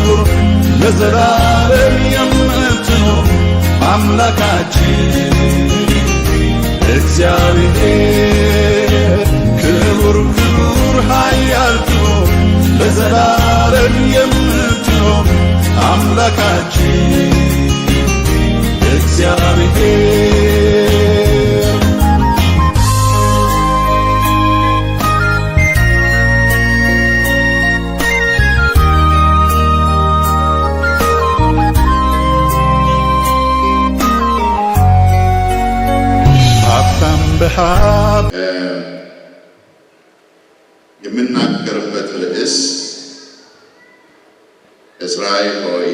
ክቡር ለዘላለም የምትኖር አምላካችን እግዚአብሔር፣ ክቡር ክቡር ኃያል ክቡር ለዘላለም የምትኖር አምላካችን እግዚአብሔር። ሀብታም በሀብ የምናገርበት ርዕስ "እስራኤል ሆይ፣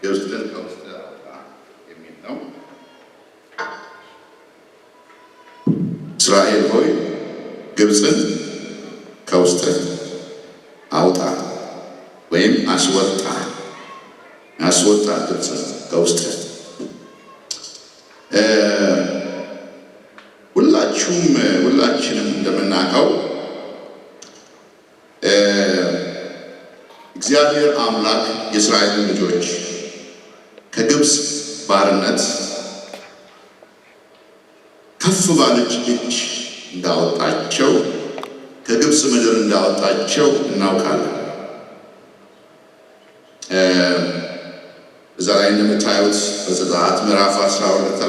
ግብፅን ከውስጥህ አውጣ" የሚል ነው። እስራኤል ሆይ፣ ግብፅን ከውስጥህ አውጣ ወይም አስወጣ፣ አስወጣ ግብፅን ከውስጥህ። ሁላችሁም ሁላችንም እንደምናውቀው እግዚአብሔር አምላክ የእስራኤልን ልጆች ከግብፅ ባርነት ከፍ ባለች እጅ እንዳወጣቸው፣ ከግብፅ ምድር እንዳወጣቸው እናውቃለን። እዛ ላይ እንደምታዩት በዘጸአት ምዕራፍ 12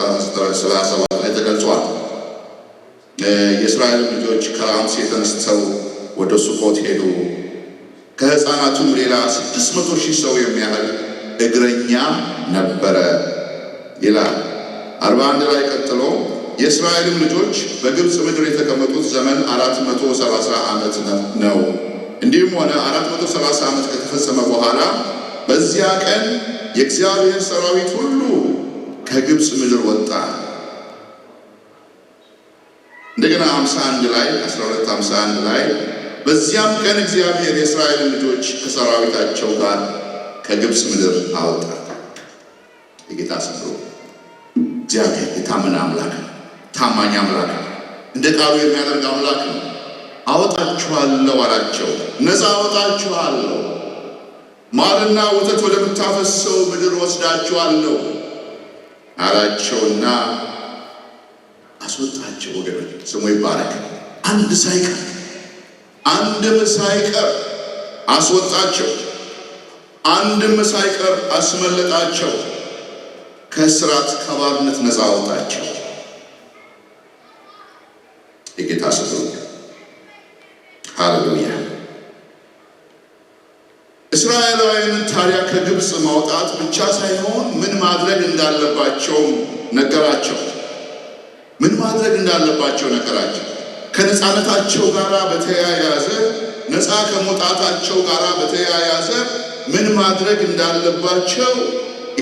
37 ላይ ተገልጿል። የእስራኤል ልጆች ከራምሴ ተነስተው ወደ ሱኮት ሄዱ። ከሕፃናቱም ሌላ 600,000 ሰው የሚያህል እግረኛ ነበረ ይላል። 41 ላይ ቀጥሎ የእስራኤልም ልጆች በግብፅ ምድር የተቀመጡት ዘመን 430 ዓመት ነው። እንዲህም ሆነ፣ 430 ዓመት ከተፈጸመ በኋላ በዚያ ቀን የእግዚአብሔር ሰራዊት ሁሉ ከግብፅ ምድር ወጣ። እንደገና 51 ላይ፣ 12 51 ላይ በዚያም ቀን እግዚአብሔር የእስራኤልን ልጆች ከሰራዊታቸው ጋር ከግብፅ ምድር አወጣ። የጌታ ስም ብሩክ። እግዚአብሔር የታመነ አምላክ ነው። ታማኝ አምላክ ነው። እንደ ቃሉ የሚያደርግ አምላክ ነው። አወጣችኋለሁ አላቸው። ነፃ አወጣችኋለሁ፣ ማርና ወተት ወደምታፈሰው ምድር ወስዳችኋለሁ አላቸውና አስወጣቸው። ወገኖች፣ ስሙ ይባረክ። አንድ ሳይቀር፣ አንድም ሳይቀር አስወጣቸው። አንድም ሳይቀር አስመለጣቸው። ከእስራት፣ ከባርነት ነፃ አወጣቸው። የጌታ ስም ብሩክ። ሃሌሉያ። እስራኤላውያንን ታዲያ ከግብፅ ማውጣት ብቻ ሳይሆን ምን ማድረግ እንዳለባቸውም ነገራቸው። ምን ማድረግ እንዳለባቸው ነገራቸው። ከነፃነታቸው ጋር በተያያዘ፣ ነፃ ከመውጣታቸው ጋር በተያያዘ ምን ማድረግ እንዳለባቸው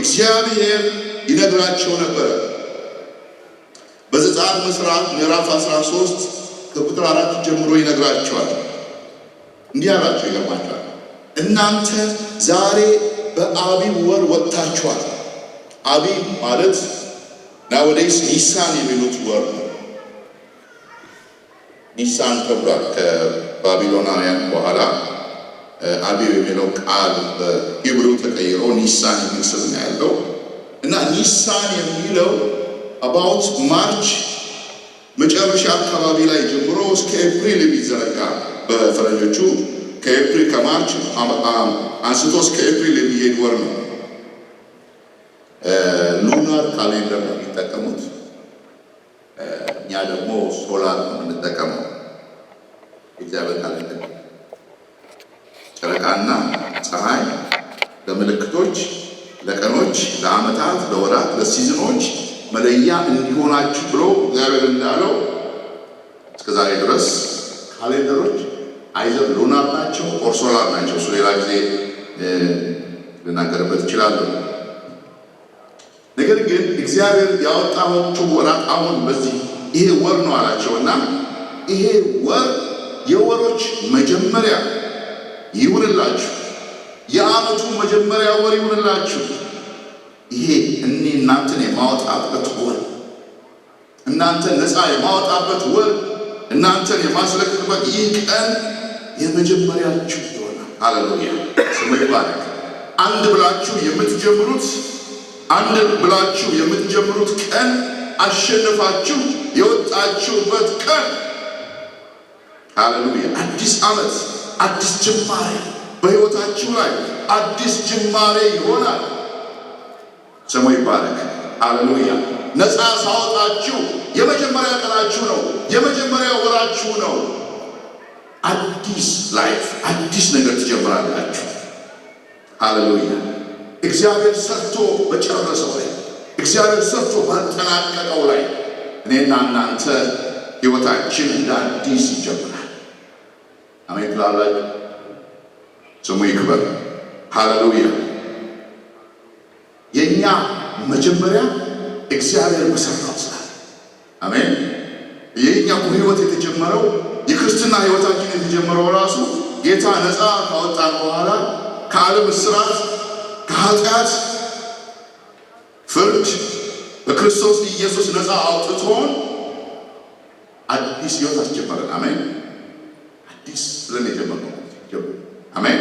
እግዚአብሔር ይነግራቸው ነበረ። በዘጸአት ምዕራፍ 13 ከቁጥር 4 ጀምሮ ይነግራቸዋል። እንዲህ አላቸው፣ ይገርማቸዋል። እናንተ ዛሬ በአቢብ ወር ወጥታችኋል። አቢብ ማለት nowadays ኒሳን የሚሉት ወር ነው። ኒሳን ተብሏል። ከባቢሎናውያን በኋላ አቢብ የሚለው ቃል በ Hebrew ተቀይሮ ኒሳን የሚል ስም ነው ያለው እና ኒሳን የሚለው about March መጨረሻ አካባቢ ላይ ጀምሮ እስከ ኤፕሪል የሚዘረጋ፣ በፈረንጆቹ ከ April፣ ከ March አንስቶ እስከ ኤፕሪል የሚሄድ ወር ነው። Lunar calendar ነው የሚጠቀሙት። እኛ ደግሞ ሶላር ነው የምንጠቀመው። የእግዚአብሔር calendar ጨረቃና ፀሐይ ለምልክቶች፣ ለቀኖች፣ ለዓመታት፣ ለወራት፣ ለ season ኦች መለያ እንዲሆናችሁ ብሎ እግዚአብሔር እንዳለው እስከ ዛሬ ድረስ calendar ኦች either lunar ናቸው or solar ናቸው። እሱ ሌላ ጊዜ ልናገርበት እችላለሁ። ነገር ግን እግዚአብሔር ያወጣኋችሁ ወራት አሁን በዚህ ይሄ ወር ነው አላቸው እና ይሄ ወር የወሮች መጀመሪያ ይሁንላችሁ፣ የዓመቱ መጀመሪያ ወር ይሁንላችሁ። ይሄ እኔ እናንተን የማወጣበት ወር፣ እናንተን ነፃ የማወጣበት ወር፣ እናንተን የማስለቅቅበት ይህ ቀን የመጀመሪያችሁ ይሆናል። ሃሌሉያ፣ ስሙ ይባረክ። አንድ ብላችሁ የምትጀምሩት፣ አንድ ብላችሁ የምትጀምሩት ቀን አሸንፋችሁ የወጣችሁበት ቀን። ሃሌሉያ! አዲስ ዓመት፣ አዲስ ጅማሬ፣ በሕይወታችሁ ላይ አዲስ ጅማሬ ይሆናል። ስሙ ይባረክ። ሃሌሉያ! ነፃ ሳወጣችሁ የመጀመሪያ ቀናችሁ ነው። የመጀመሪያ ወራችሁ ነው። አዲስ life፣ አዲስ ነገር ትጀምራላችሁ። ሃሌሉያ! እግዚአብሔር ሰርቶ በጨረሰው ላይ፣ እግዚአብሔር ሰርቶ ባጠናቀቀው ላይ እኔና እናንተ ሕይወታችን እንደ አዲስ ይጀምራል። አሜን ትላላችሁ? ስሙ ይክበር። ሃሌሉያ! የእኛ መጀመሪያ እግዚአብሔር በሰራው ስራ። አሜን። የእኛ እኮ ሕይወት የተጀመረው፣ የክርስትና ሕይወታችን የተጀመረው ራሱ ጌታ ነፃ ካወጣን በኋላ ከዓለም እስራት፣ ከኃጢአት ፍርድ በክርስቶስ ኢየሱስ ነፃ አውጥቶን አዲስ ሕይወት አስጀመረን። አሜን። አዲስ ብለን የጀመርነው፣ አሜን።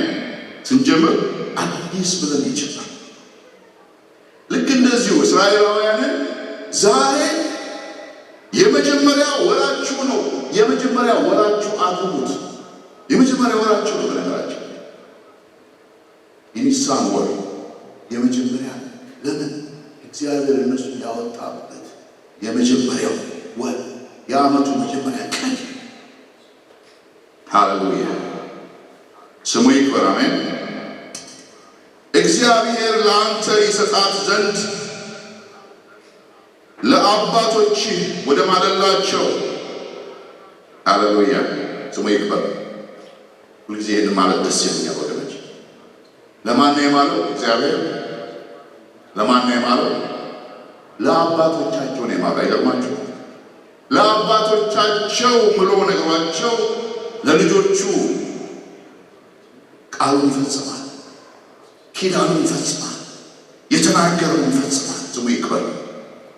ስንጀምር አዲስ ብለን የጀመርነው፣ ልክ እንደዚሁ እስራኤላውያንን ዛሬ የመጀመሪያ ወራችሁ ነው። የመጀመሪያ ወራችሁ አድርጉት። የመጀመሪያ ወራችሁ ነው። በነገራችሁ የኒሳን ወር የመጀመሪያ፣ ለምን? እግዚአብሔር እነሱን ያወጣበት የመጀመሪያው ወር፣ የዓመቱ መጀመሪያ ቀን። ሃሌሉያ፣ ስሙ ይክበር። አሜን። እግዚአብሔር ለአንተ ይሰጣት ዘንድ ለአባቶችህ ወደ ማለላቸው። ሃሌሉያ፣ ስሙ ይክበር። ሁልጊዜ ይህን ማለት ደስ ይለኛል ወገኖች። ለማን ነው የማለው? እግዚአብሔር ለማን ነው የማለው? ለአባቶቻቸው ነው የማለው። አይገርማችሁ? ለአባቶቻቸው ምሎ ነግሯቸው ለልጆቹ ቃሉን ይፈጽማል፣ ኪዳኑን ይፈጽማል፣ የተናገረውን ይፈጽማል። ስሙ ይክበር።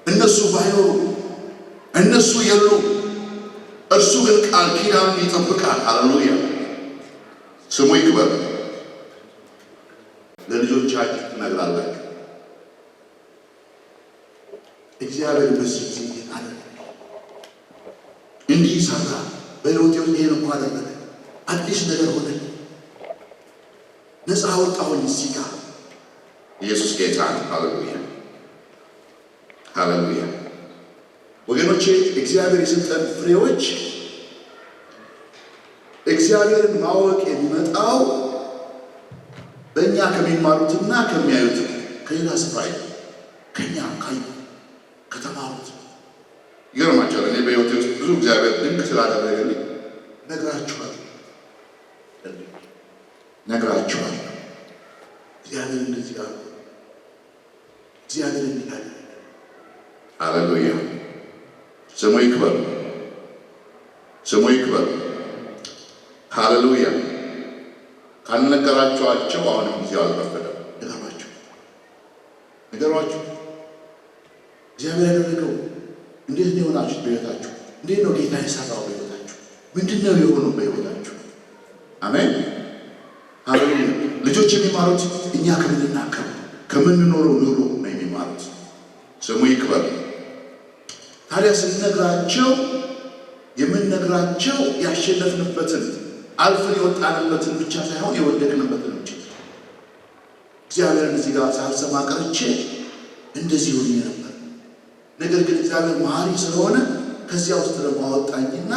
እነሱ ባይኖሩ፣ እነሱ የሉ፣ እርሱ ግን ቃል ኪዳኑን ይጠብቃል። ሃሌሉያ፣ ስሙ ይክበር። ለልጆቻችሁ ትነግራላችሁ። እግዚአብሔር በዚህ ጊዜ አደረገ፣ እንዲህ ሰራ፣ በሕይወቴ ውስጥ ይሄን እኮ አደረገ፣ አዲስ ነገር ሆነ፣ ነፃ ወጣሁኝ እዚህ ጋር። ኢየሱስ ጌታ ነው። ሃሌሉያ፣ ሃሌሉያ። ወገኖቼ፣ እግዚአብሔር የሰጠን ፍሬዎች፣ እግዚአብሔርን ማወቅ የሚመጣው በእኛ ከሚማሩትና ከሚያዩት፣ ከሌላ ስፍራ ከኛ ካዩ፣ ከተማሩት። ይገርማቸዋል። እኔ በሕይወቴ ውስጥ ብዙ እግዚአብሔር ድንቅ ስላደረገልኝ ነግራችኋል ነግራችኋል። እግዚአብሔር እንደዚህ አሉ፣ እግዚአብሔር እንዲህ አደረገ። ሃሌሉያ፣ ስሙ ይክበር፣ ስሙ ይክበር። ሃሌሉያ። ካልነገራችኋቸው አሁንም ጊዜው አልረፈደም። ንገሯቸው፣ ንገሯቸው። እግዚአብሔር ያደረገው፣ እንዴት ነው የሆናችሁት በሕይወታችሁ? እንዴት ነው ጌታ የሰራው በሕይወታችሁ? ምንድን ነው የሆነው በሕይወታችሁ? አሜን፣ ሃሌሉያ። ልጆች የሚማሩት እኛ ከምንናገረው፣ ከምንኖረው ኑሮ ነው የሚማሩት። ስሙ ይክበር። ታዲያ ስንነግራቸው የምንነግራቸው ያሸነፍንበትን፣ አልፈን የወጣንበትን ብቻ ሳይሆን የወደቅንበትን ብቻ፣ እግዚአብሔርን እዚህ ጋር ሳልሰማ ቀርቼ እንደዚህ ሆኜ ነበር። ነገር ግን እግዚአብሔር መሐሪ ስለሆነ ከዚያ ውስጥ ደግሞ አወጣኝና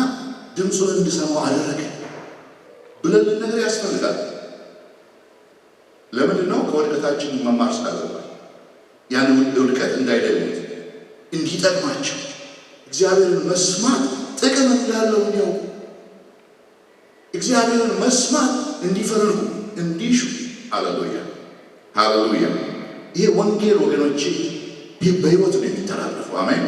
ድምፁን እንድሰማው አደረገ ብለን ልንነግር ያስፈልጋል። ለምንድን ነው? ከውድቀታችን መማር ስላለባቸው፣ ያን ውድቀት እንዳይደግሙት፣ እንዲጠቅማቸው፣ እግዚአብሔርን መስማት ጥቅም እንዳለው እንዲያውቁ፣ እግዚአብሔርን መስማት እንዲፈልጉ፣ እንዲሹ። ሃሌሉያ፣ ሃሌሉያ። ይሄ ወንጌል ወገኖቼ፣ ይህ በህይወት ነው የሚተላለፈው። አሜን።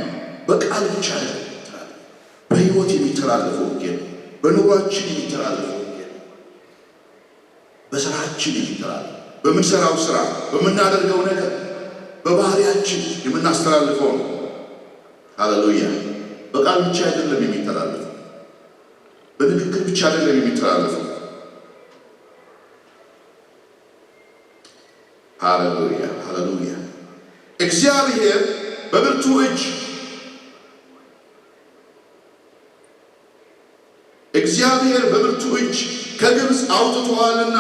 በቃል ብቻ አይደለም የሚተላለፈው፣ በህይወት የሚተላለፈው ወንጌል፣ በኑሯችን የሚተላለፈው ወንጌል፣ በስራችን የሚተላለፈው፣ በምንሰራው ስራ፣ በምናደርገው ነገር፣ በባህሪያችን የምናስተላልፈው ነው። ሃሌሉያ። በቃል ብቻ አይደለም የሚተላለፈው፣ በንግግር ብቻ አይደለም የሚተላለፈው። ሃሌሉያ ሃሌሉያ። እግዚአብሔር በብርቱ እጅ እግዚአብሔር በብርቱ እጅ ከግብፅ አውጥቶሃልና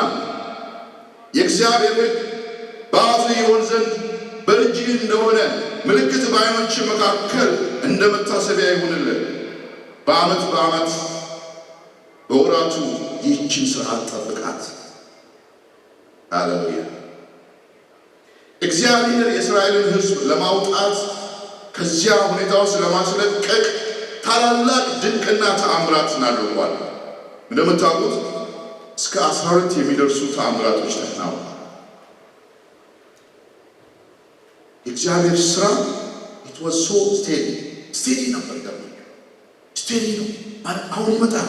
የእግዚአብሔር ሕግ በአፍህ ይሆን ዘንድ በእጅህ እንደሆነ ምልክት በዓይኖችህ መካከል እንደ መታሰቢያ ይሁንልህ። በዓመት በዓመት በወራቱ ይህችን ሥርዓት ጠብቃት። ሃሌሉያ። እግዚአብሔር የእስራኤልን ሕዝብ ለማውጣት ከዚያ ሁኔታ ውስጥ ለማስለቀቅ ታላላቅ ድንቅና ተአምራትን አድርጓል። እንደምታውቁት እስከ 12 የሚደርሱ ተአምራቶች ተከናውነዋል። የእግዚአብሔር ስራ it was so steady, steady ነበር። ገባችሁ? Steady ነው ማለት አሁን ይመጣል።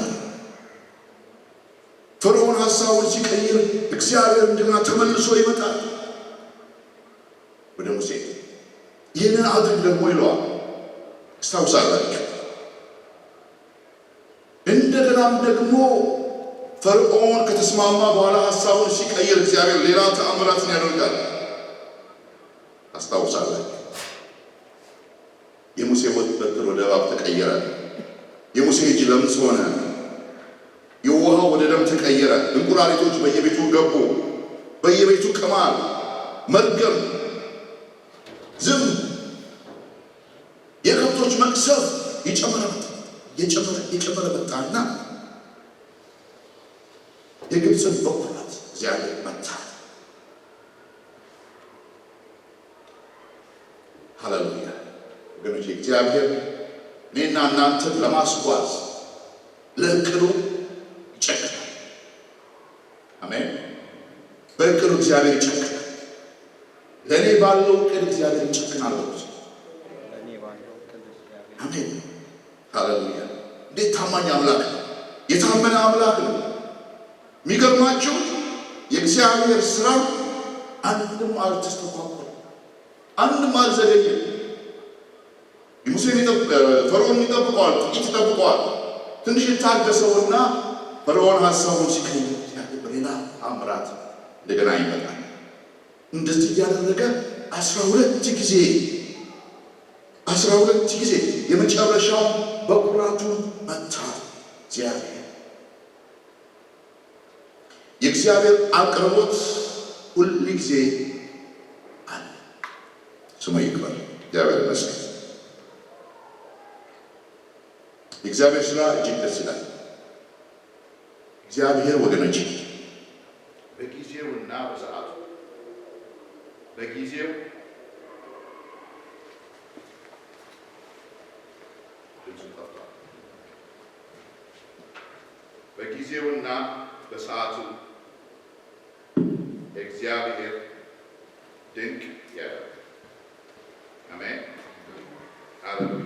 ፈርዖን ሀሳቡን ሲቀይር እግዚአብሔር እንደገና ተመልሶ ይመጣል ወደ ሙሴ። ይህንን አድርግ ደግሞ ይለዋል። አስታውሳላችሁ። እንደገናም ደግሞ ፈርዖን ከተስማማ በኋላ ሀሳቡን ሲቀይር እግዚአብሔር ሌላ ተአምራትን ያደርጋል። አስታውሳላችሁ። የሙሴ በትር ወደ እባብ ተቀየረ። የሙሴ እጅ ለምጽ ሆነ። የውሃው ወደ ደም ተቀየረ። እንቁራሪቶች በየቤቱ ገቡ። በየቤቱ ቅማል፣ መርገም፣ ዝም፣ የከብቶች መቅሰፍ እየጨመረ መጣ፣ እየጨመረ እየጨመረ መጣና የግብፅን በኩራት እግዚአብሔር መታ። ሃሌሉያ ወገኖች፣ እግዚአብሔር እኔና እናንተን ለማስጓዝ ለእቅዱ ይጨክናል። አሜን። በእቅዱ እግዚአብሔር ይጨክናል። ለእኔ ባለው እቅድ እግዚአብሔር ይጨክናል። አሜን። ሃሌሉያ። እንዴት ታማኝ አምላክ ነው! የታመነ አምላክ ነው። የሚገርማችሁ የእግዚአብሔር ስራ አንድም አልተስተጓጎለም፣ አንድም አልዘገየም። ሙሴን ፈርዖንን ይጠብቀዋል፣ ጥቂት ይጠብቀዋል። ትንሽ ይታገሰውና ፈርዖን ሀሳቡን ሲቀይር እግዚአብሔር በሌላ ተአምራት እንደገና ይመጣል። እንደዚህ እያደረገ 12 ጊዜ፣ 12 ጊዜ የመጨረሻው በኩራቱን መታ እግዚአብሔር። የእግዚአብሔር አቅርቦት ሁል ጊዜ አለ። ስሙ ይክበር፣ እግዚአብሔር ይመስገን። የእግዚአብሔር ስራ እጅግ ደስ ይላል። እግዚአብሔር ወገኖች በጊዜውና በሰዓቱ በጊዜው ድምፁ ጠፍቷል። በጊዜውና በሰዓቱ እግዚአብሔር ድንቅ ያደርጋል። አሜን፣ ሃሌሉያ።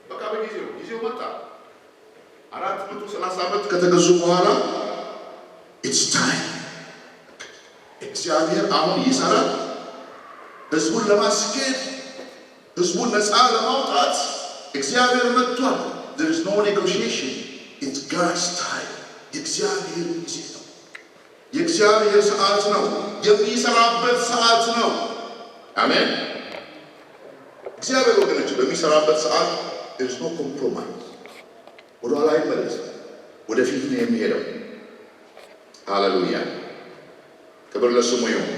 በቃ በጊዜው ጊዜው መጣ። 430 ዓመት ከተገዙ በኋላ it's time። እግዚአብሔር አሁን ይሰራል። ህዝቡን ለማስኬድ፣ ህዝቡን ነፃ ለማውጣት እግዚአብሔር መጥቷል። There is no negotiation. It's God's time. የእግዚአብሔር ጊዜ ነው። የእግዚአብሔር ሰዓት ነው። የሚሰራበት ሰዓት ነው። አሜን። እግዚአብሔር ወገኖች በሚሰራበት ሰዓት there is no compromise። ወደኋላ አይመለስም። ወደፊት ነው የሚሄደው። ሃሌሉያ፣ ክብር ለስሙ ይሁን።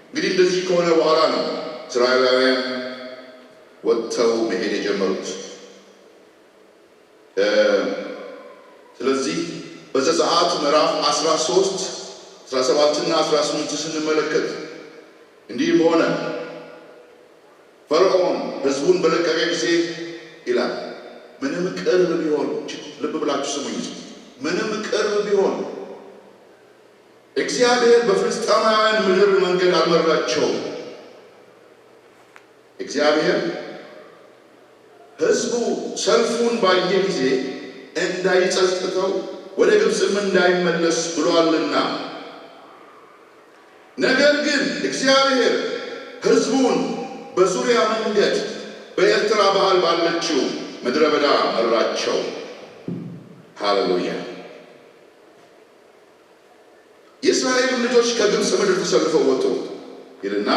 እንግዲህ እንደዚህ ከሆነ በኋላ ነው እስራኤላውያን ወጥተው መሄድ የጀመሩት። ስለዚህ በዘጸአት ምዕራፍ 13፣ 17 እና 18 ስንመለከት እንዲህም ሆነ፣ ፈርዖን ሕዝቡን በለቀቀ ጊዜ ይላል። ምንም ቅርብ ቢሆን፣ ልብ ብላችሁ ስሙኝ፣ ምንም ቅርብ ቢሆን እግዚአብሔር በፍልስጥኤማውያን ምድር መንገድ አልመራቸውም። እግዚአብሔር ሕዝቡ ሰልፉን ባየ ጊዜ እንዳይጸጽተው ወደ ግብፅም እንዳይመለስ ብሏልና። ነገር ግን እግዚአብሔር ሕዝቡን በዙሪያ መንገድ በኤርትራ ባህር ባለችው ምድረ በዳ መራቸው። ሃሌሉያ። የእስራኤልም ልጆች ከግብፅ ምድር ተሰልፈው ወጡ። ይልና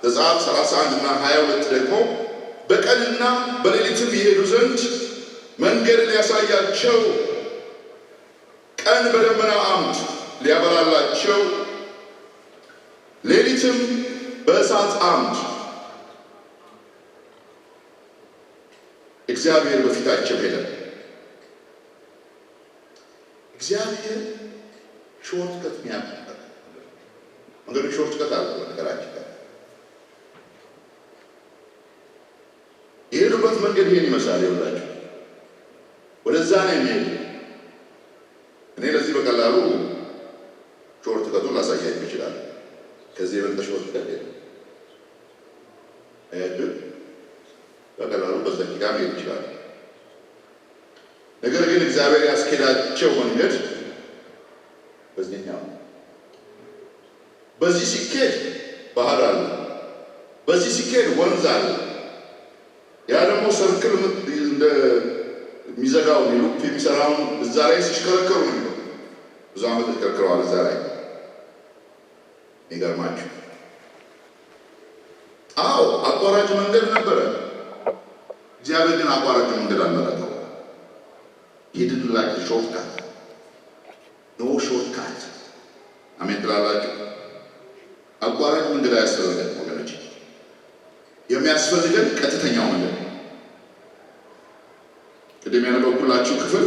ዘጸአት 31 እና 22 ደግሞ በቀንና በሌሊትም ይሄዱ ዘንድ መንገድ ሊያሳያቸው ቀን በደመና ዓምድ ሊያበራላቸው ሌሊትም በእሳት ዓምድ እግዚአብሔር በፊታቸው ሄደ። እግዚአብሔር shortcut የሚያውቅ መንገዱ shortcut አለ። በነገራችን ላይ የሄዱበት መንገድ ይሄን ይመስላል። ይኸውላችሁ ወደዛ ነው የሚሄዱ። እኔ ለዚህ በቀላሉ shortcut ኡን ላሳያችሁ ይችላል። ከዚህ የበለጠ shortcut የለም። አያችሁ፣ በቀላሉ በዛ ጋር መሄድ ይችላል። ነገር ግን እግዚአብሔር ያስኬዳቸው መንገድ በዚህኛው በዚህ ሲኬድ ባህር አለ፣ በዚህ ሲኬድ ወንዝ አለ። ያ ደግሞ circle እንደሚዘጋው loop የሚሰራውን እዛ ላይ ሲሽከረከሩ ነው የሚለው። ብዙ ዓመት ተሽከርክረዋል እዛ ላይ። የሚገርማችሁ አዎ አቋራጭ መንገድ ነበረ። እግዚአብሔር ግን አቋራጭ መንገድ አልመረጠው። He didn't like the shortcut. No shortcut. አሜን ትላላችሁ። አቋራጭ መንገድ አያስፈልገን ወገኖች። የሚያስፈልገን ቀጥተኛው መንገድ። ቅድም ያነበብኩላችሁ ክፍል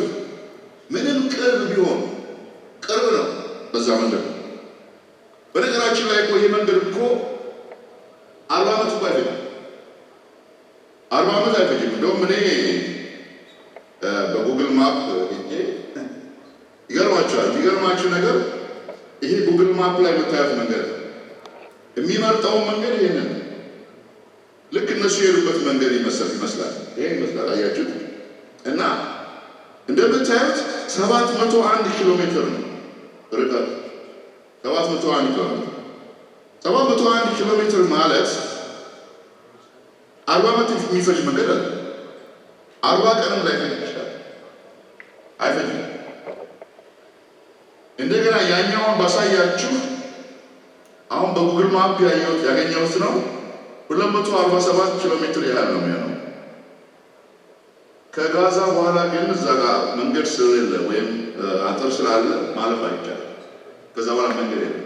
ምንም ቅርብ ቢሆን ቅርብ ነው በዛ መንገድ። በነገራችን ላይ እኮ ይህ መንገድ እኮ 40 ዓመት እኮ አይፈጅም። 40 ዓመት አይፈጅም። እንደውም እኔ በ Google Map ሄጄ ይገርማችኋል። የሚገርማችሁ ነገር ይሄ Google Map ላይ የምታዩት መንገድ የሚመርጠውን መንገድ ይሄንን ልክ እነሱ የሄዱበት መንገድ ይመስላል። ይሄ ይመስላል። አያችሁት? እና እንደምታዩት 701 ኪሎ ሜትር ነው ርቀቱ። 701 ኪሎ ሜትር 701 ኪሎ ሜትር ማለት 40 ዓመት የሚፈጅ መንገድ አለ። 40 ቀንም ላይፈጅ ይችላል። አይፈጅም። እንደገና ያኛውን ባሳያችሁ አሁን በ Google Map ያየሁት ያገኘሁት ነው 247 ኪሎ ሜትር ያህል ነው የሚሆነው። ከጋዛ በኋላ ግን እዛ ጋር መንገድ ስለሌለ ወይም አጥር ስላለ ማለፍ አይቻልም። ከዛ በኋላ መንገድ የለም።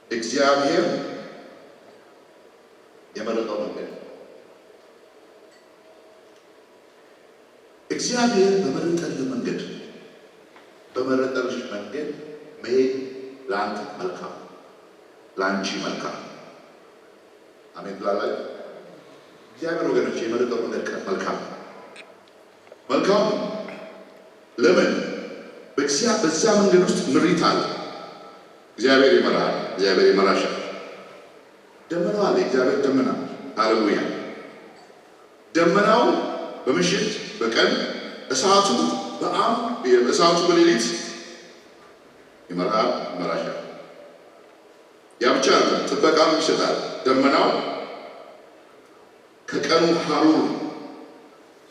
እግዚአብሔር የመረጠው መንገድ እግዚአብሔር በመረጠልህ መንገድ በመረጠልሽ መንገድ መሄድ ለአንተ መልካም፣ ለአንቺ መልካም። አሜን ትላላችሁ። እግዚአብሔር ወገኖች የመረጠው መንገድ መልካም መልካም። ለምን? በዛ መንገድ ውስጥ ምሪት አለ። እግዚአብሔር ይመራል። እግዚአብሔር ይመራሻል። ደመናው አለ። እግዚአብሔር ደመና። ሃሌሉያ። ደመናው በምሽት በቀን እሳቱ በአም እሳቱ በሌሊት ይመራል፣ ይመራሻል። ያ ብቻ አይደለም፣ ጥበቃም ይሰጣል። ደመናው ከቀኑ ሐሩር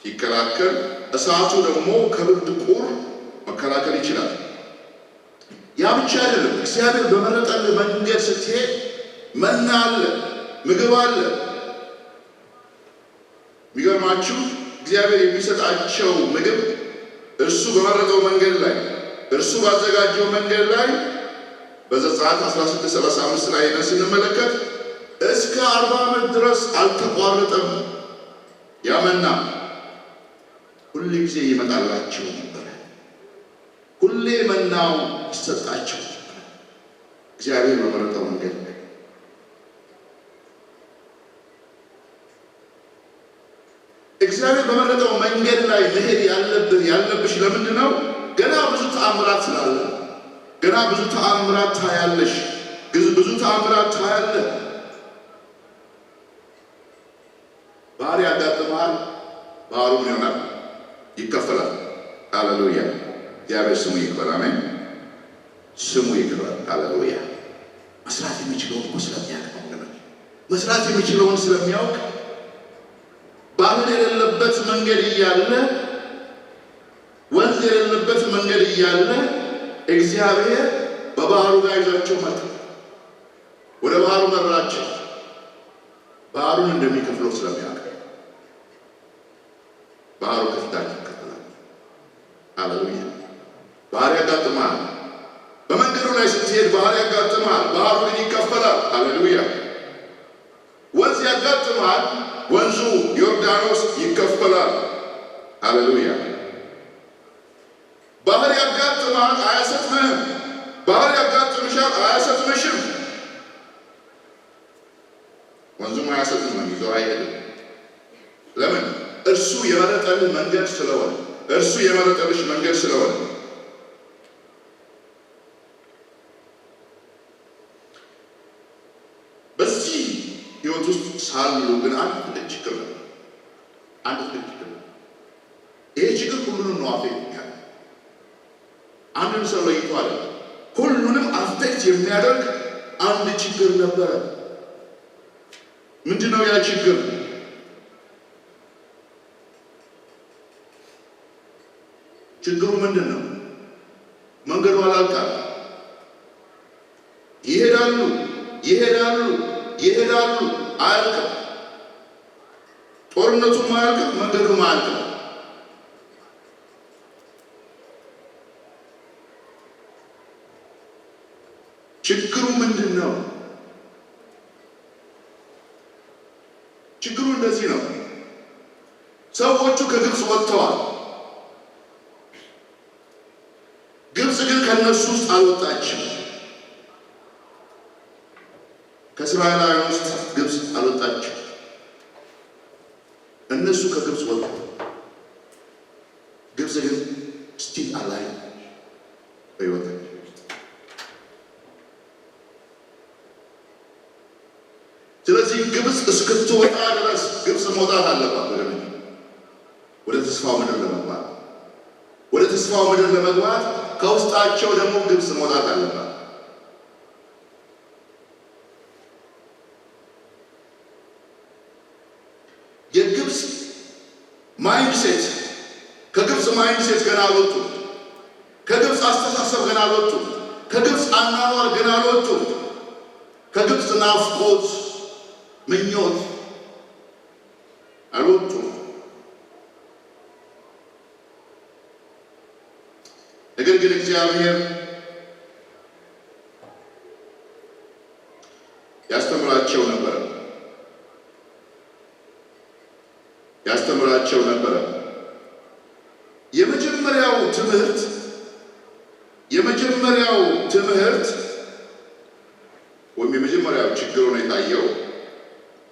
ሲከላከል፣ እሳቱ ደግሞ ከብርድ ቁር መከላከል ይችላል። ያ ብቻ አይደለም። እግዚአብሔር በመረጠልህ መንገድ ስትሄድ መና አለ፣ ምግብ አለ። የሚገርማችሁ እግዚአብሔር የሚሰጣቸው ምግብ እርሱ በመረጠው መንገድ ላይ እርሱ ባዘጋጀው መንገድ ላይ በዘጸአት 16:35 ላይ ሄደን ስንመለከት እስከ 40 ዓመት ድረስ አልተቋረጠም። ያ መና ሁል ጊዜ ይመጣላቸው ነበረ። ሁሌ መናው ይሰጣቸው ነበረ። እግዚአብሔር በመረጠው መንገድ ላይ እግዚአብሔር በመረጠው መንገድ ላይ መሄድ ያለብህ ያለብሽ ለምንድን ነው? ገና ብዙ ተአምራት ስላለ፣ ገና ብዙ ተአምራት ታያለሽ፣ ብዙ ተአምራት ታያለህ። ባህር ያጋጥመሃል። ባህሩ ምን ይሆናል? ይከፈላል። ሃሌሉያ! እግዚአብሔር ስሙ ይክበር። አሜን። ስሙ ይክበር። ሃሌሉያ! መስራት የሚችለውን እኮ ስለሚያውቅ ነው ወገኖች፣ መስራት የሚችለውን ስለሚያውቅ ባህር የሌለበት መንገድ እያለ፣ ወንዝ የሌለበት መንገድ እያለ እግዚአብሔር በባህሩ ጋር ይዟቸው መጣ። ወደ ባህሩ መራቸው። ባህሩን እንደሚከፍለው ስለሚያውቅ ባህሩ ከፊታቸው ይከፈላል። ሃሌሉያ! ባህር ያጋጥማል። በመንገዱ ላይ ስትሄድ ባህር ያጋጥማል። ባህሩ ግን ይከፈላል። ሃሌሉያ! ወንዝ ያጋጥማል። ወንዙ ዮርዳኖስ ይከፈላል። ሃሌሉያ! ባህር ያጋጥማል፣ አያሰጥምህም። ባህር ያጋጥምሻል፣ አያሰጥምሽም። ወንዙም አያሰጥምህም፣ ይዞ አይሄድም። ለምን? እርሱ የመረጠልህ መንገድ ስለሆነ፣ እርሱ የመረጠልሽ መንገድ ስለሆነ። በዚህ ህይወት ውስጥ ሳሉ ግን አንድ ትልቅ ችግር ነበር። አንድ ትልቅ ችግር ነበር። ይሄ ችግር ሁሉንም ነው affect የሚያደርግ፣ አንድን ሰው ለይቶ አይደለም። ሁሉንም affect የሚያደርግ አንድ ችግር ነበረ። ምንድን ነው ያ ችግር? ችግሩ ምንድን ነው? መንገዱ አላልቃል። ይሄዳሉ፣ ይሄዳሉ፣ ይሄዳሉ፣ አያልቅም። ጦርነቱም አያልቅም፣ መንገዱም አያልቅም። ችግሩ ምንድን ነው? ችግሩ እንደዚህ ነው። ሰዎቹ ከግብፅ ወጥተዋል። ግብፅ ግን ከነሱ ውስጥ አልወጣችም። ከእስራኤላውያን ውስጥ ግብፅ አልወጣችም። እነሱ ከግብፅ ወጡ። ግብፅ ግን still alive በሕይወታቸው። ስለዚህ ግብፅ እስክትወጣ ድረስ ግብፅ መውጣት አለባት። ወደ ተስፋው ምድር ለመግባት፣ ወደ ተስፋው ምድር ለመግባት ከውስጣቸው ደግሞ ግብፅ መውጣት አለባት። የግብፅ mindset፣ ከግብፅ mindset ገና አልወጡም። ከግብፅ አስተሳሰብ ገና አልወጡም። ከግብፅ አኗኗር ገና አልወጡም። ከግብፅ ናፍቆት፣ ምኞት አልወጡም። ነገር ግን እግዚአብሔር ያስተምራቸው ነበረ፣ ያስተምራቸው ነበረ። የመጀመሪያው ትምህርት ወይም የመጀመሪያው ችግር ሆኖ የታየው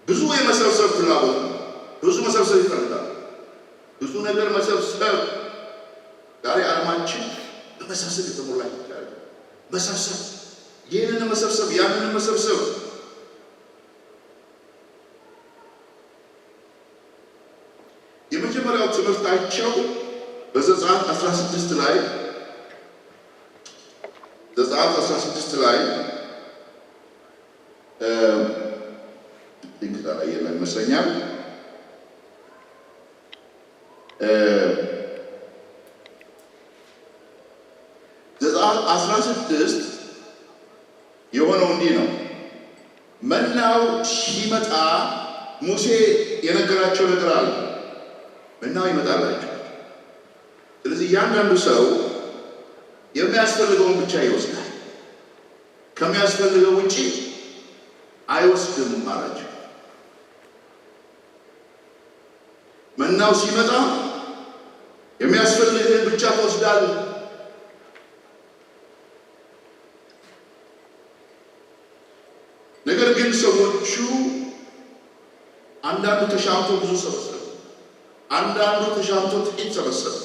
ብዙ የመሰብሰብ ፍላጎት ነው። ብዙ መሰብሰብ ይፈልጋል። ብዙ ነገር መሰብሰብ። ዛሬ ዓለማችን በመሰብሰብ የተሞላ ይቻላል። መሰብሰብ፣ ይህንን መሰብሰብ፣ ያንን መሰብሰብ። የመጀመሪያው ትምህርታቸው በዘጸአት 16 ላይ፣ ዘጸአት 16 ላይ link ላይ የለም ይመስለኛል። ዘጸአት 16 የሆነው እንዲህ ነው። መናው ሲመጣ ሙሴ የነገራቸው ነገር አለ። መናው ይመጣላቸው። ስለዚህ እያንዳንዱ ሰው የሚያስፈልገውን ብቻ ይወስዳል፣ ከሚያስፈልገው ውጪ አይወስድም አላቸው። መናው ሲመጣ የሚያስፈልግህን ብቻ ትወስዳለህ። ነገር ግን ሰዎቹ አንዳንዱ ተሻምቶ ብዙ ሰበሰበ፣ አንዳንዱ ተሻምቶ ጥቂት ሰበሰበ።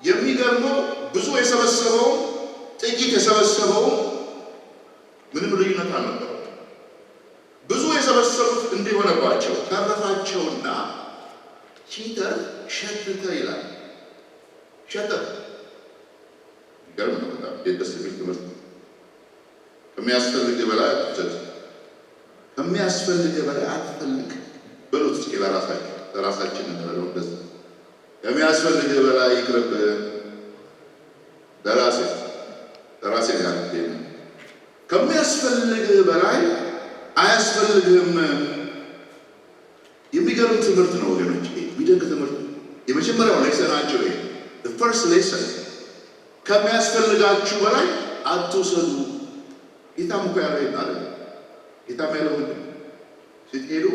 የሚገርመው ብዙ የሰበሰበው ጥቂት የሰበሰበው ምንም ልዩነት አልነበረው። ብዙ የሰበሰቡት እንዲህ ሆነባቸው፣ ተረፋቸውና ሲተርፍ ሸተተ ይላል። ሸተተ። ይገርም ነው በጣም፣ እንዴት ደስ የሚል ትምህርት ነው። ከሚያስፈልግ በላይ አትውሰድ፣ ከሚያስፈልግ በላይ አትፈልግ በሉት እስኪ ለራሳችን፣ ለራሳችን እንበለው እንደዛ። ከሚያስፈልግ በላይ ይቅርብህ። ለራሴ ለራሴ ነው ያልኩት። ከሚያስፈልግህ በላይ አያስፈልግህም። የሚገርም ትምህርት ነው ወገኖች፣ የሚደንቅ ትምህርት ነው። የመጀመሪያው lesson ኣቸው ይሄ first lesson፣ ከሚያስፈልጋችሁ በላይ አትውሰዱ። ጌታም እኮ ያለው ይሄን አይደል? ጌታም ያለው ምንድን ነው? ስትሄዱ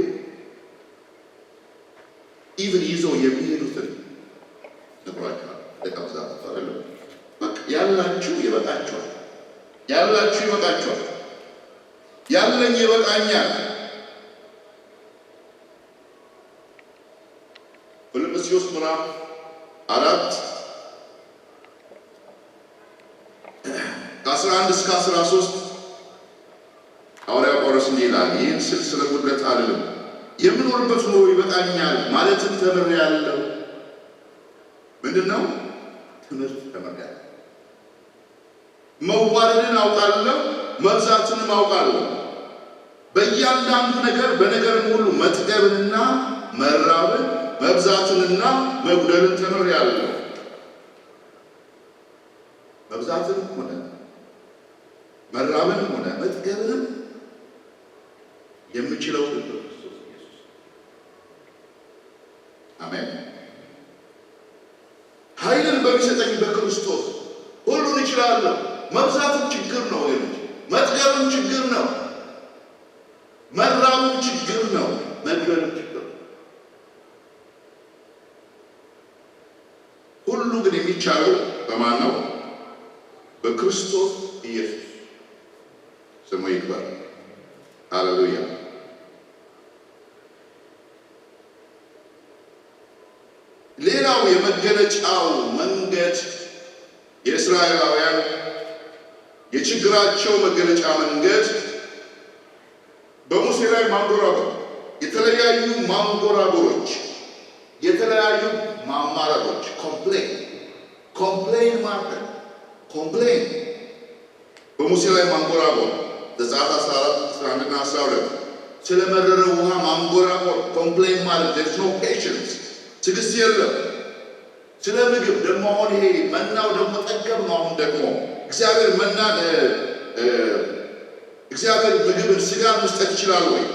even ይዘው የሚሄዱትን ነግሯቸዋል። ደቀ መዛሙርቱ አይደለም? በቃ ያላችሁ ይበቃችኋል፣ ያላችሁ ይበቃችኋል፣ ያለኝ ይበቃኛል። ፊልጵስዩስ ምዕራፍ 4 ከ11 እስከ 13 ሐዋርያው ጳውሎስ እንዲህ ይላል፣ ይህን ስል ስለ ጉድለት አልልም፣ የምኖርበት ኑሮ ይበቃኛል ማለትም ተምሬአለሁ። ምንድን ነው ትምህርት? ተምሬአለሁ። መዋረድን አውቃለሁ፣ መብዛትንም አውቃለሁ። በእያንዳንዱ ነገር በነገርም ሁሉ መጥገብንና መራብን፣ መብዛትንና መጉደልን ተምሬአለሁ። መብዛትንም ሆነ መራብንም ሆነ መጥገብንም የምችለው በክርስቶስ ኢየሱስ። አሜን። ኃይልን በሚሰጠኝ በክርስቶስ ሁሉን እችላለሁ። መብዛትም ችግር ነው ወገኖች፣ መጥገብም ችግር ነው፣ መራብም ችግር ነው፣ መጉደልም ችግር ነው። ሁሉ ግን የሚቻለው በማን ነው? በክርስቶስ ኢየሱስ። ስሙ ይክበር። ሃሌሉያ። ሌላው የመገለጫው መንገድ፣ የእስራኤላውያን የችግራቸው መገለጫ መንገድ በሙሴ ላይ ማንጎራጎር፣ የተለያዩ ማንጎራጎሮች፣ የተለያዩ ማማረሮች፣ complain፣ complain ማድረግ፣ complain፣ በሙሴ ላይ ማንጎራጎር፣ ዘጸአት 14፣ 11 እና 12፣ ስለመረረ ውሃ ማንጎራጎር፣ complain ማለት there's no patience፣ ትዕግስት የለም። ስለ ምግብ ደግሞ አሁን ይሄ መናው ደግሞ ጠገብ ነው። አሁን ደግሞ እግዚአብሔር መናን፣ እግዚአብሔር ምግብን ስጋን መስጠት ይችላል ወይ?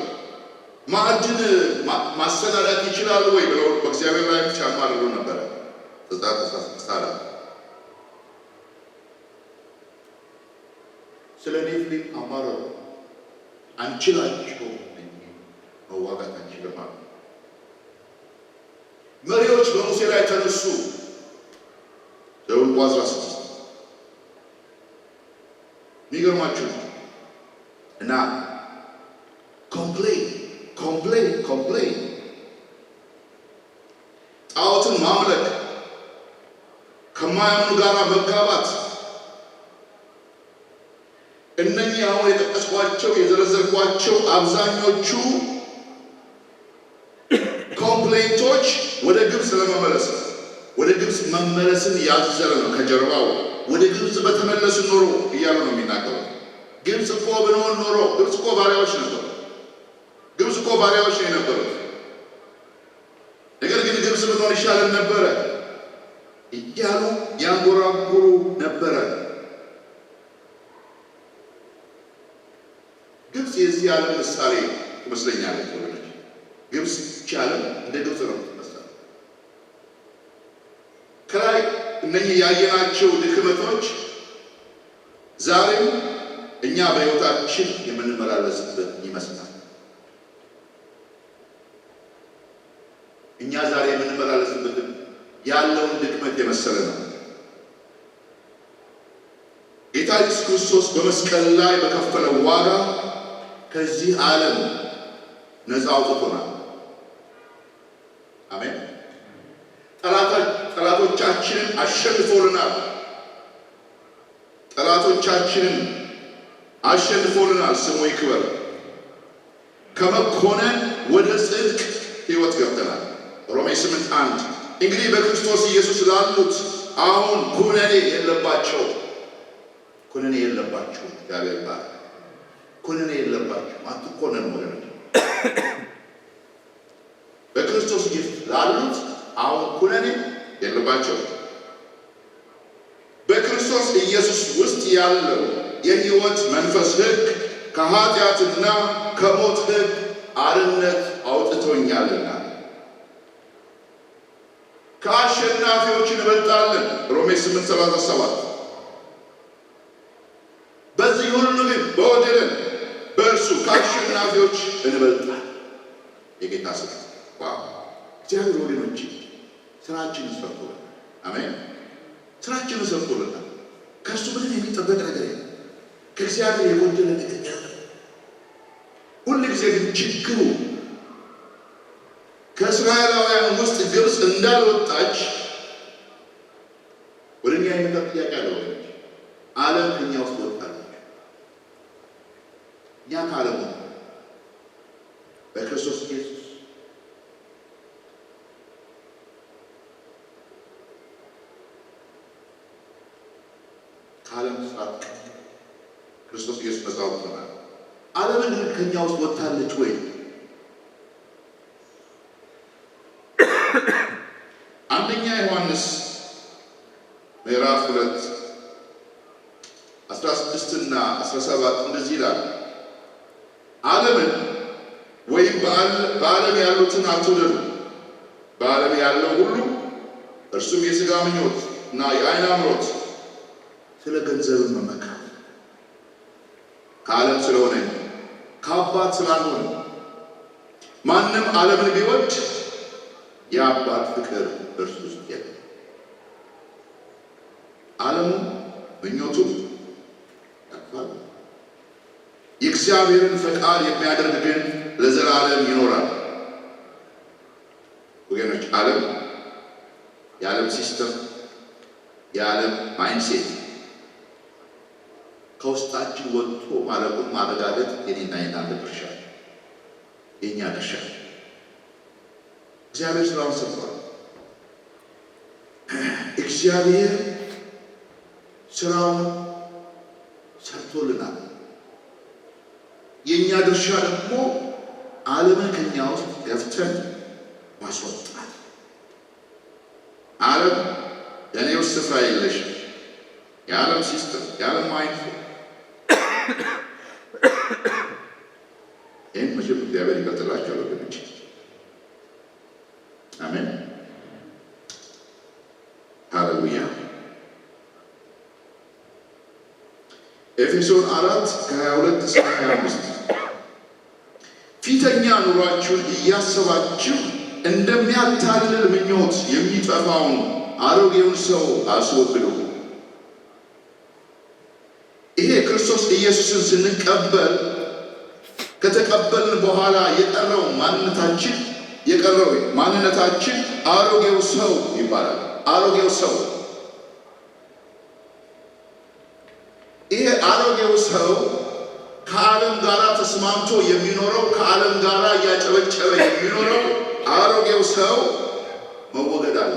ማዕድን ማሰናዳት ይችላል ወይ ብለው በእግዚአብሔር ላይ ሲያማርሩ ነበረ። ዘጸአት 14። ስለ ኔፍሊም አማረሩ። አንችላቸውም፣ መዋጋት አንችልም አሉ። መሪዎች በሙሴ ላይ ተነሱ። ዘኍልቍ 16። የሚገርማችሁ ነው እና complain፣ complain፣ complain፣ ጣዖትን ማምለክ፣ ከማያምኑ ጋር መጋባት፣ እነኚህ አሁን የጠቀስኳቸው የዘረዘርኳቸው አብዛኞቹ complaint ኦች ወደ ግብፅ ለመመለስ፣ ወደ ግብፅ መመለስን ያዘለ ነው። ከጀርባው ወደ ግብፅ በተመለስን ኖሮ እያሉ ነው የሚናገሩት። ግብፅ እኮ ብንሆን ኖሮ፣ ግብፅ እኮ ባሪያዎች ነበሩ። ግብፅ እኮ ባሪያዎች ነው የነበሩት። ነገር ግን ግብፅ ብንሆን ይሻለን ነበረ እያሉ ያንጎራጉሩ ነበረ። ግብፅ የዚህ ዓለም ምሳሌ ትመስለኛለች ወገኖች። ግብፅ፣ ይቺ ዓለም እንደ ግብፅ ነው የምትመስለው። ከላይ እነኚህ ያየናቸው ድክመቶች ዛሬም እኛ በሕይወታችን የምንመላለስበት ይመስላል። እኛ ዛሬ የምንመላለስበትን ያለውን ድክመት የመሰለ ነው። ጌታ ኢየሱስ ክርስቶስ በመስቀል ላይ በከፈለው ዋጋ ከዚህ ዓለም ነፃ አውጥቶናል። አሜን። ጠላቶቻችንን አሸንፎልናል። ጠላቶቻችንን አሸንፎልናል። ስሙ ይክበር። ከመኮነን ወደ ጽድቅ ሕይወት ገብተናል። ሮሜ 8:1፣ እንግዲህ በክርስቶስ ኢየሱስ ላሉት አሁን ኩነኔ የለባቸው። ኩነኔ የለባቸው። እግዚአብሔር ይባረክ። ኩነኔ የለባቸው። አትኮነኑ ወገኖች። በክርስቶስ ኢየሱስ ላሉት አሁን ኩነኔ የለባቸው። በክርስቶስ ያለው የሕይወት መንፈስ ሕግ ከኃጢአትና ከሞት ሕግ አርነት አውጥቶኛልና። ከአሸናፊዎች እንበልጣለን። ሮሜ 8:37። በዚህ ሁሉ ግን በወደደን በእርሱ ከአሸናፊዎች እንበልጣለን። የጌታ ስም wow! እግዚአብሔር ወገኖች ስራችንን ሰርቶልናል። አሜን። ስራችንን ሰርቶልናል። ከእሱ ምንም የሚጠበቅ ነገር የለም። ከእግዚአብሔር የጎደለ ነገር የለም። ሁል ጊዜ ግን ችግሩ ከእስራኤላውያን ውስጥ ግብፅ እንዳልወጣች ወደ እኛ የመጣ ጥያቄ አለ ወገኖች። ዓለም ከኛ ውስጥ ወጣለች። እኛ ከዓለም ወጣ በክርስቶስ ኢየሱስ። ከዓለም ስርዓት ክርስቶስ ኢየሱስ ነፃ አውጥቶናል። ዓለምን ግን ከኛ ውስጥ ወጥታለች ወይ? አንደኛ ዮሐንስ ምዕራፍ 2 16 እና 17 እንደዚህ ይላል፣ ዓለምን ወይም በዓለም ያሉትን አትውደዱ። በዓለም ያለው ሁሉ እርሱም የሥጋ ምኞት እና የዓይን አምሮት፣ ስለ ገንዘብ መመካት ከዓለም ስለሆነ ከአባት ስላልሆነ፣ ማንም ዓለምን ቢወድ የአባት ፍቅር በእርሱ ውስጥ የለም። ዓለሙ ምኞቱ ያልፋል። የእግዚአብሔርን ፈቃድ የሚያደርግ ግን ለዘላለም ይኖራል። ወገኖች፣ ዓለም፣ የዓለም system፣ የዓለም mindset ከውስጣችን ወጥቶ ማለቁን ማረጋገጥ የኔና የናንተ ድርሻ፣ የእኛ ድርሻ። እግዚአብሔር ስራውን ሰርቷል። እግዚአብሔር ስራውን ሰርቶልናል። የእኛ ድርሻ ደግሞ ዓለምን ከኛ ውስጥ ገፍተን ማስወጣት። ዓለም ለእኔ ውስጥ ስፍራ የለሽም። የዓለም system፣ የዓለም mindset፣ ይህን መቼም እግዚአብሔር ይገልጥላቸዋል ወገኖች። አሜን፣ ሃሌሉያ። ኤፌሶን 4 ከ22 እስከ 25፣ ፊተኛ ኑሯችሁን እያሰባችሁ እንደሚያታልል ምኞት የሚጠፋውን አሮጌውን ሰው አስወግዱ። ይሄ ክርስቶስ ኢየሱስን ስንቀበል፣ ከተቀበልን በኋላ የቀረው ማንነታችን አሮጌው ሰው ይባላል። አሮጌው ሰው፣ ይሄ አሮጌው ሰው ከዓለም ጋር ተስማምቶ የሚኖረው፣ ከዓለም ጋር እያጨበጨበ የሚኖረው አሮጌው ሰው መወገድ አለ።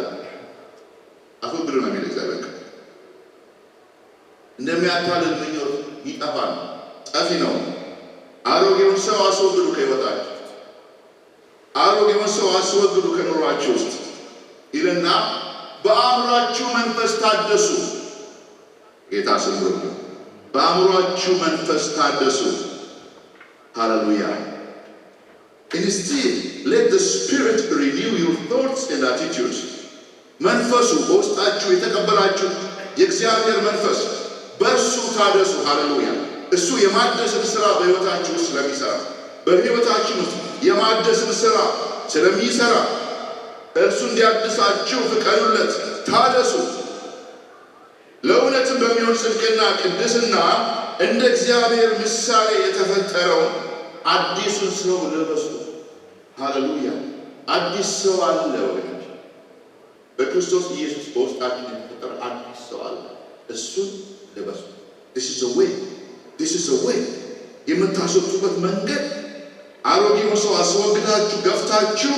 አስወግዱ ነው የሚለው እግዚአብሔር ቃል። እንደሚያታልል ምኞት ይጠፋል፣ ጠፊ ነው። አሮጌውን ሰው አስወግዱ ከሕይወታችሁ፣ አሮጌውን ሰው አስወግዱ ከኑሯችሁ ውስጥ ይልና በአእምሯችሁ መንፈስ ታደሱ። ጌታ ስም ብሩክ ነው። በአእምሯችሁ መንፈስ ታደሱ። ሃሌሉያ። Instead, let the Spirit renew your thoughts and attitudes. መንፈሱ በውስጣችሁ የተቀበላችሁ የእግዚአብሔር መንፈስ በእርሱ ታደሱ። ሃሌሉያ። እሱ የማደስን ስራ በሕይወታችሁ ውስጥ ስለሚሰራ፣ በሕይወታችን ውስጥ የማደስን ስራ ስለሚሰራ እርሱ እንዲያድሳችሁ ፍቀዱለት፣ ታደሱ። ለእውነትም በሚሆን ጽድቅና ቅድስና እንደ እግዚአብሔር ምሳሌ የተፈጠረውን አዲሱን ሰው ልበሱ። ሃሌሉያ። አዲስ ሰው አለ ወገኖች። በክርስቶስ ኢየሱስ በውስጣችን የተፈጠረ አዲስ ሰው አለ። እሱን ልበሱ። This is the way. This is the way. የምታስወጡበት መንገድ አሮጌውን ሰው አስወግዳችሁ ገፍታችሁ፣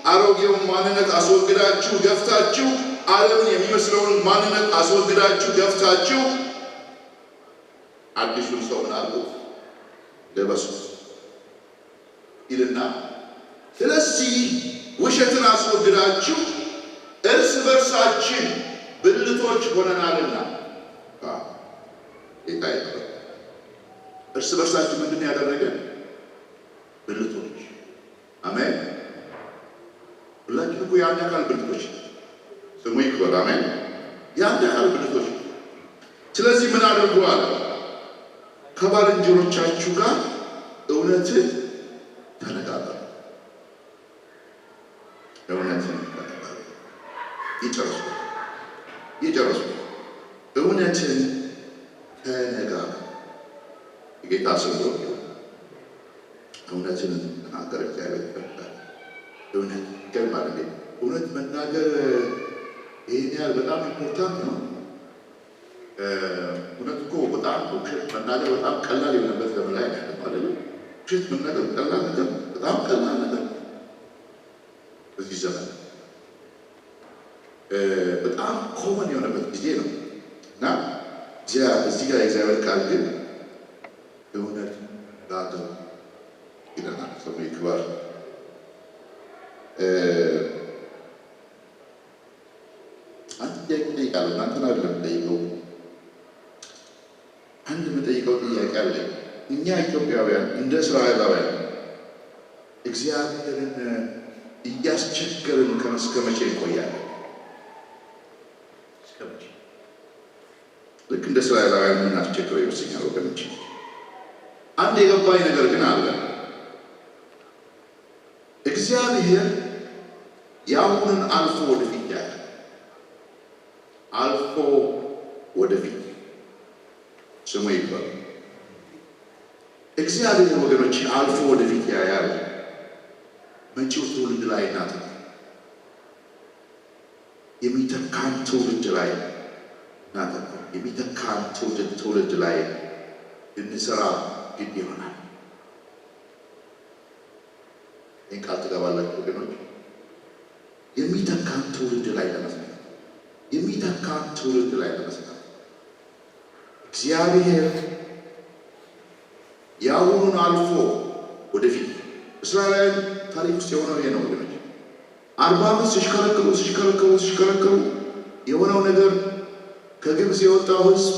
አሮጌውን ማንነት አስወግዳችሁ ገፍታችሁ፣ ዓለምን የሚመስለውን ማንነት አስወግዳችሁ ገፍታችሁ አዲሱን ሰው ምን አድርጉት? ልበሱት ይልና ስለዚህ ውሸትን አስወግዳችሁ እርስ በርሳችን ብልቶች ሆነናልና። ጌታ ይባረክ። እርስ በርሳችን ምንድን ነው ያደረገ? ብልቶች። አሜን። ሁላችን እኮ የአንድ አካል ብልቶች፣ ስሙ ይክበር። አሜን። የአንድ አካል ብልቶች። ስለዚህ ምን አድርጉ አለ? ከባልንጀሮቻችሁ ጋር እውነትን ተነጋገሩ። እውነትን ተነጋገሩ። ይጨርሱ ይጨርሱ። እውነትን ተነጋገሩ። የጌታ ስም ብሩክ ይሁን። እውነትን ተናገር፣ እግዚአብሔር ይፈልጋል። እውነት ይገርማል እንዴ! እውነት መናገር ይህን ያህል በጣም important ነው። እውነት እኮ በጣም፣ ውሸት መናገር በጣም ቀላል የሆነበት ዘመን ላይ ነው ያለው አይደለም? ውሸት መናገር ቀላል ነገር፣ በጣም ቀላል ነገር፣ በዚህ ዘመን በጣም common የሆነበት ጊዜ ነው። እና እዚህ ጋር የእግዚአብሔር ቃል ግን እውነት ተናገሩ ይለናል። ስሙ ይክበር። አንድ ጥያቄ እጠይቃለሁ። እናንተን አይደለም የምጠይቀው። አንድ የምጠይቀው ጥያቄ አለ። እኛ ኢትዮጵያውያን እንደ እስራኤላውያን እግዚአብሔርን እያስቸገርን እስከ መቼ እንቆያለን? እስከ መቼ? ልክ እንደ እስራኤላውያን የምናስቸግረው ይመስለኛል ወገኖች። አንድ የገባኝ ነገር ግን አለ። እግዚአብሔር የአሁንን አልፎ ወደፊት ያያል። አልፎ ወደፊት፣ ስሙ ይባል። እግዚአብሔር ወገኖች አልፎ ወደፊት ያያል። መጪው ትውልድ ላይ እናተኩር። የሚተካን ትውልድ ላይ እናተኩር። የሚተካን ትውልድ ላይ ልንሰራ ግድ ይሆናል። ይህን ቃል ትገባላችሁ ወገኖች? የሚተካን ትውልድ ላይ ለመስራት፣ የሚተካን ትውልድ ላይ ለመስራት፣ እግዚአብሔር የአሁኑን አልፎ ወደፊት። እስራኤላውያን ታሪክ ውስጥ የሆነው ይሄ ነው ወገኖች። 40 ዓመት ሲሽከረከሩ ሲሽከረከሩ ሲሽከረከሩ የሆነው ነገር ከግብፅ የወጣው ሕዝብ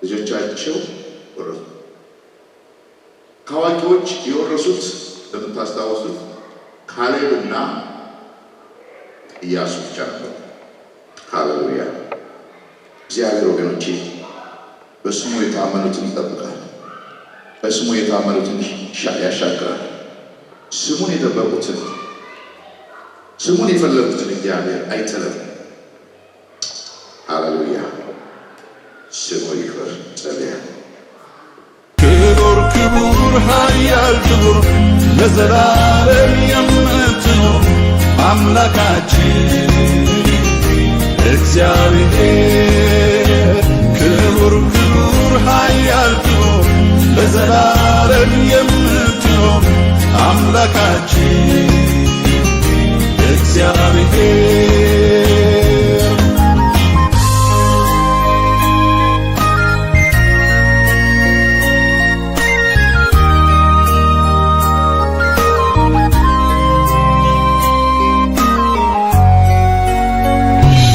ልጆቻቸው ወረሱ። ከአዋቂዎች የወረሱት እንደምታስታውሱት ካሌብና ኢያሱ ብቻ ነበሩ። ሃሌሉያ! እግዚአብሔር ወገኖቼ በስሙ የታመኑትን ይጠብቃል። በስሙ የታመኑትን ያሻግራል። ስሙን የጠበቁትን፣ ስሙን የፈለጉትን እግዚአብሔር አይጥልም። ሃሌሉያ! ስሙ ይክበር። ጸልያ። ክቡር ክቡር ኃያል ክቡር ለዘላለም የምትኖር አምላካችን እግዚአብሔር፣ ክቡር ክቡር ኃያል ክቡር ለዘላለም የምትኖር አምላካችን እግዚአብሔር።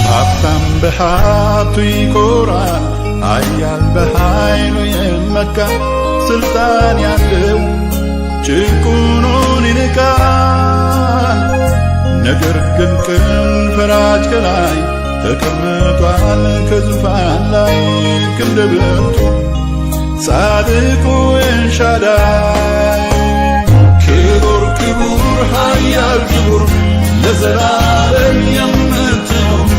ሀብታም በሀብቱ ይኮራል፣ ኃያል በኃይሉ የመካ፣ ስልጣን ያለው ጭቁኑን ይንቃል። ነገር ግን ቅን ፈራጅ ከላይ ተቀምጧል ከዙፋን ላይ፣ ክንደ ብርቱ ጻድቁ ኤልሻዳይ። ክቡር ክቡር ኃያል ክቡር ለዘላለም የምትኖር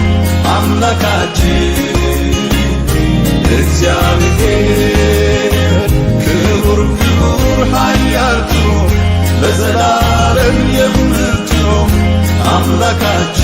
አምላካችን እግዚአብሔር፣ ክቡር ክቡር ኃያል ክቡር ለዘላለም የምትኖር አምላካችን።